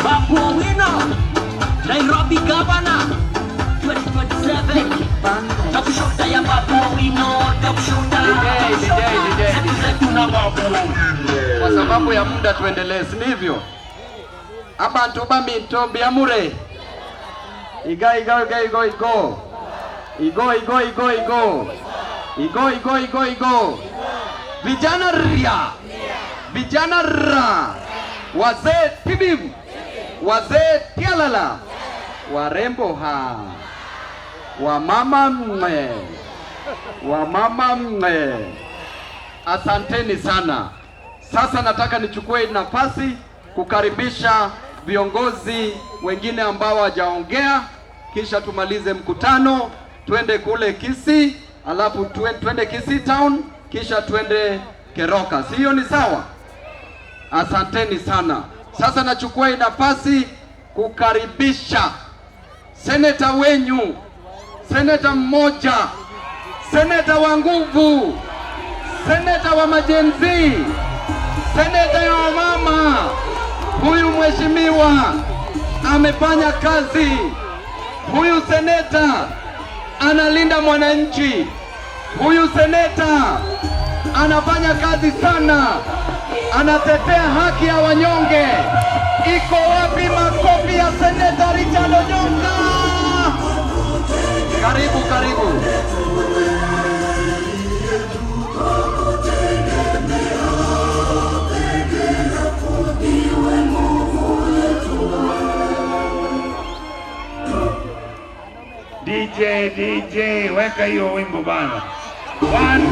Babu Owino, Nairobi Governor 2027. Top shooter ya Babu Owino, top shooter. DJ, Top DJ, shooter. DJ. Zetu zetu na Babu Owino. Kwa sababu ya muda tuendelee, si ndivyo? Abantu baminto biamure. Iga iga iga igo igo. Igo igo igo igo. Igo igo igo igo. Vijana ria. Vijana ra. Wazee tibim. Wazee tialala. Warembo ha. Wamama mme. Wamama mme. Asanteni sana. Sasa nataka nichukue nafasi kukaribisha viongozi wengine ambao hawajaongea, kisha tumalize mkutano, twende kule Kisii, alafu twende Kisii town, kisha twende Keroka. Si hiyo ni sawa? Asanteni sana. Sasa nachukua hii nafasi kukaribisha seneta wenyu, seneta mmoja, seneta wa nguvu, seneta wa ma-Gen Z, seneta ya wamama. Huyu mheshimiwa amefanya kazi. Huyu seneta analinda mwananchi. Huyu seneta anafanya kazi sana, anatetea haki ya wanyonge. Iko wapi makofi ya Seneta Richard Onyonka? Karibu, karibu. DJ, DJ, weka hiyo wimbo bana. One,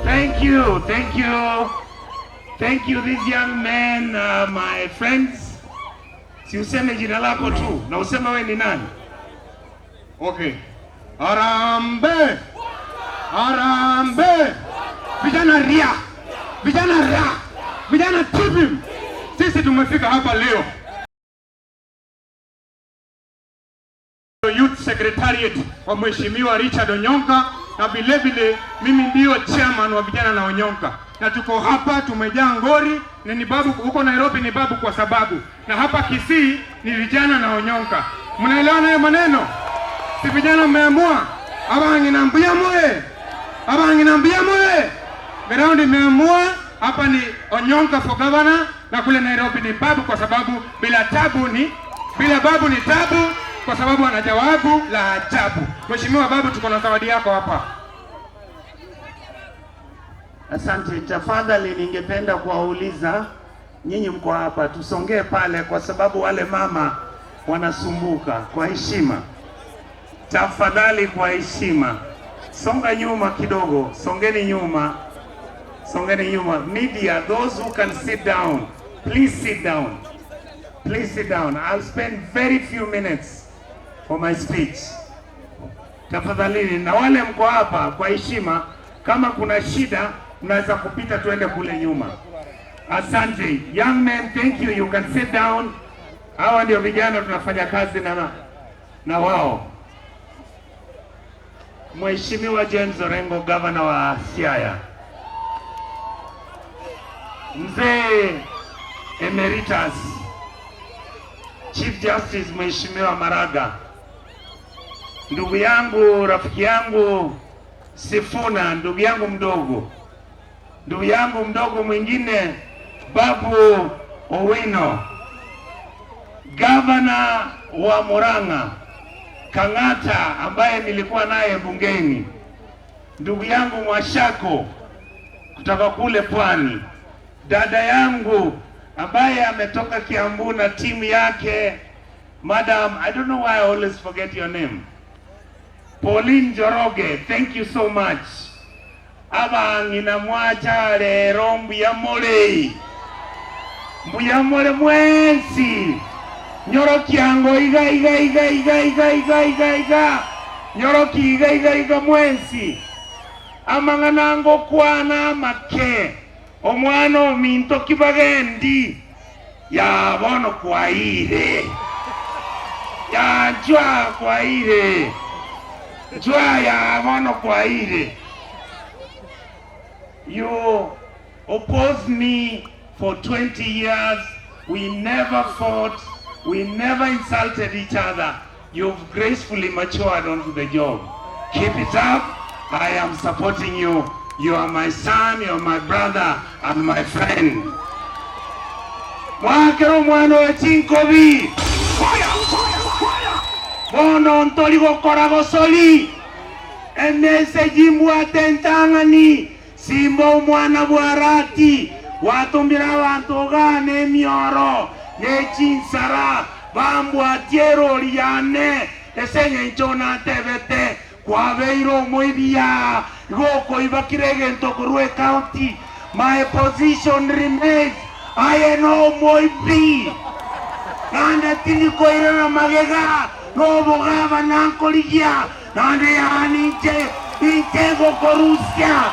Thank you, thank you, thank you, these young men, my friends. Si useme jina lako tu na useme we ni nani. Okay. Harambee! Harambee! Vijana ria! Vijana ra! Vijana tibim! Sisi tumefika hapa leo. Youth Secretariat wa Mheshimiwa Richard Onyonka na vile vile mimi ndio chairman wa vijana na Onyonka, na tuko hapa tumejaa ngori na ni babu huko Nairobi, ni babu kwa sababu, na hapa Kisii ni vijana na Onyonka. Mnaelewana hayo maneno? Si vijana mmeamua? Abangina mbuya moye, abangina mbuya moye. Ground imeamua hapa ni Onyonka for governor na kule Nairobi ni babu, kwa sababu bila tabu ni bila babu ni tabu, kwa sababu ana jawabu la ajabu. Mheshimiwa Babu, tuko na zawadi yako hapa. Asante. Tafadhali, ningependa kuwauliza nyinyi mko hapa, tusongee pale, kwa sababu wale mama wanasumbuka. Kwa heshima, tafadhali, kwa heshima, songa nyuma kidogo, songeni nyuma, songeni nyuma. Media, those who can sit down, please sit down, please sit down. I'll spend very few minutes for my speech. Tafadhalini, na wale mko hapa kwa heshima, kama kuna shida mnaweza kupita tuende kule nyuma. Asante. Young men, thank you. You can sit down. Hawa ndio vijana tunafanya kazi na wao. Mheshimiwa James Orengo, governor wa Siaya. Mzee Emeritus Chief Justice Mheshimiwa Maraga, ndugu yangu, rafiki yangu Sifuna, ndugu yangu mdogo, ndugu yangu mdogo mwingine Babu Owino, gavana wa Murang'a Kang'ata ambaye nilikuwa naye bungeni, ndugu yangu Mwashako kutoka kule Pwani, dada yangu ambaye ametoka Kiambu na timu yake, Madam, I don't know why I always forget your name, Pauline Njoroge, thank you so much. Abang'ina mwacha lero mbuyamole, mbuyamole mwensi. Nyorokiango iga iga iga iga iga iga iga iga nyoroki iga iga iga mwensi amang'ana kwana make omwana ominto kibagendi yabono kwaire yanjwa kwaire njwa yabono kwaire. You opposed me for 20 years. We never fought. We never insulted each other. You've gracefully matured onto the job. Keep it up. I am supporting you. You are my son, you are my brother, and my friend. Mwakero mwana wa chinkobi. Bono ntori gokora gosoli. Emessage mbwate ntang'ani. Simba omwana bwarati. Watumbira abantu ogane emioro. Nechinsara. Bambwatie erori yane. Ase eng'encho natebete. Kwabeire omoibia. Gokoibakire egento korwa ecounty. My position remains. Aye no moibi. Nande tinikoirana magega. Nobogaba nankorigia. Nande yani inche. Inche gokorusia.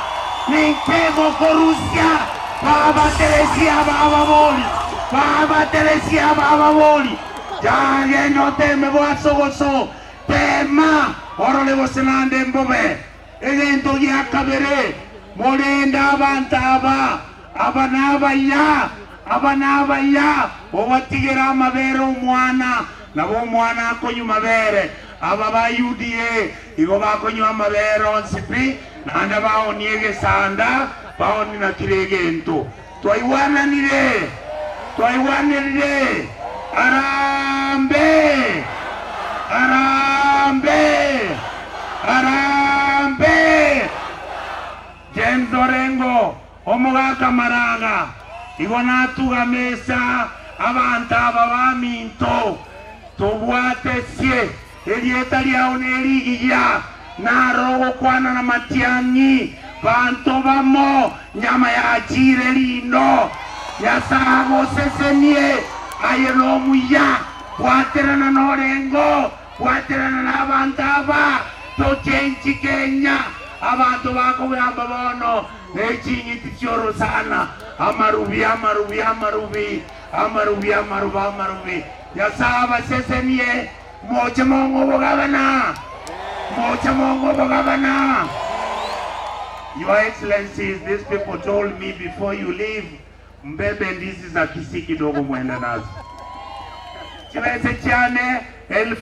Ninche gokorusia. Baba Teresia baba boli. Baba Teresia baba boli. Jagendo teme bwasogoso. Tema. Orole bosenande mbobe. Egento giakabere. Morenda abantu aba. Aba n'abaya. Aba n'abaya. Obatigera amabere omwana. Nabo omwana akonywa mabere. Aba ba UDA igo bakonywa amabere onsi pi. Nande baonie egesanda. Baoni na kire egento. Twaiwananire. Twaiwananire. Arambe. Arambe. Arambe. James Orengo omogaka maraga igo natuga mesa abantu aba baminto tobwate sie erieta riao nerigiya naro gokwana na matiang'i banto bamo nyama yachire rino nyasaye aye nomuya bwaterana norengo bwaterana n'abantu aba tochenchi Kenya abantu bakogamba bono neching'iti chiorosana amarubi amarubi amarubi amarubi amarubi amarubi nyasaye abasesenie moche mongo bogabana moche mongo bogabana. Your Excellencies, these people told me before you leave, mbebe ndizi za Kisii kidogo mwende nazo. Chiweze chane 1000.